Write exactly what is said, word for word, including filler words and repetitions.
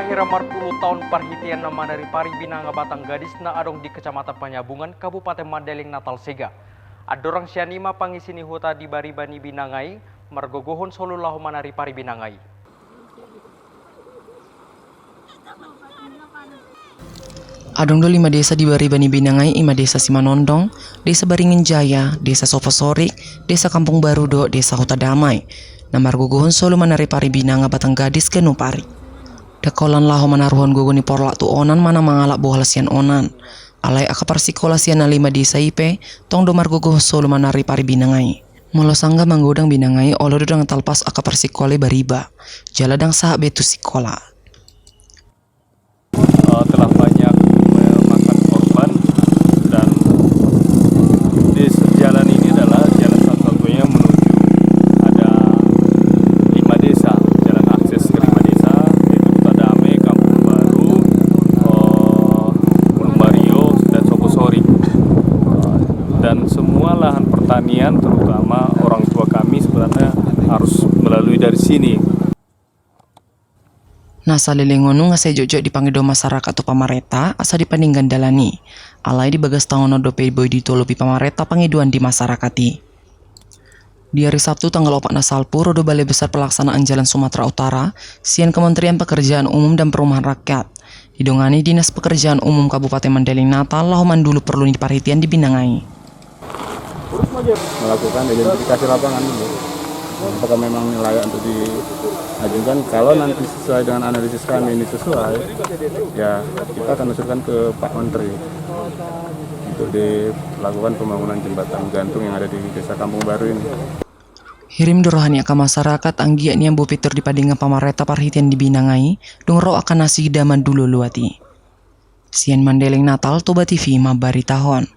Hirim marpulu taon parhitean na manaripari binanga Batang Gadis na adong di Kecamatan Panyabungan, Kabupaten Mandailing, Natal Sega. Andorang sian i ma pangisi ni huta di Bariba ni binanga i margogohon solu laho manaripari binanga i. Adong do lima desa di Bariba ni binanga i, i ma Desa Simanondong, Desa Baringin Jaya, Desa Soposorik, Desa Kampung Baru dohot Desa Huta Damai, na margogohon solu manaripari binanga Batang Gadis ganup ari. Ndang holan laho manaruhon gogo ni porlak tu onan manang mangalap bohal sian onan. Alai angka parsikola sian na lima desa i pe tong do margogohon solu manaripari binanga i. Molo sanggar manggodang binanga i, olo do ndang talpas angka parsikola i Bariba, jala ndang sahat be tu sikola. Eh, telah banyak memakan korban, dan di jalan ini adalah jalan satu-satunya menuju ada lima desa, jalan akses ke lima desa, yaitu Huta Damai, Kampung Baru, eh, Gunung Bario, dan Soposorik. Dan semua lahan pertanian, terutama orang tua kami, sebenarnya harus melalui dari sini. Na saleleng on nunga sai jotjot dipangido masyarakat tu pamarenta asa dipadenggan dalan i. Alai di bagas taon on dope boi ditolopi pamarenta pangidoan di masyarakat i. Di ari Sabtu tanggal opat na salpu, ro do Balai Besar Pelaksanaan Jalan Sumatera Utara sian Kementerian Pekerjaan Umum dan Perumahan Rakyat, didongani Dinas Pekerjaan Umum Kabupaten Mandailing Natal, laho mandulu porlu ni parhitean di binanga i. Melakukan identifikasi lapangan dulu. Apakah memang ini layak untuk diajukan? Kalau nanti sesuai dengan analisis kami ini sesuai, ya kita akan usulkan ke Pak Menteri untuk dilakukan pembangunan jembatan gantung yang ada di Desa Kampung Baru ini. Hirim do roha ni angka masyarakat anggiat nian boi pintor dipadenggan pamarenta parhitean di binanga i, dung ro angka nasida mandulu luat i. Sian Mandailing, Natal Toba T V mambaritahon.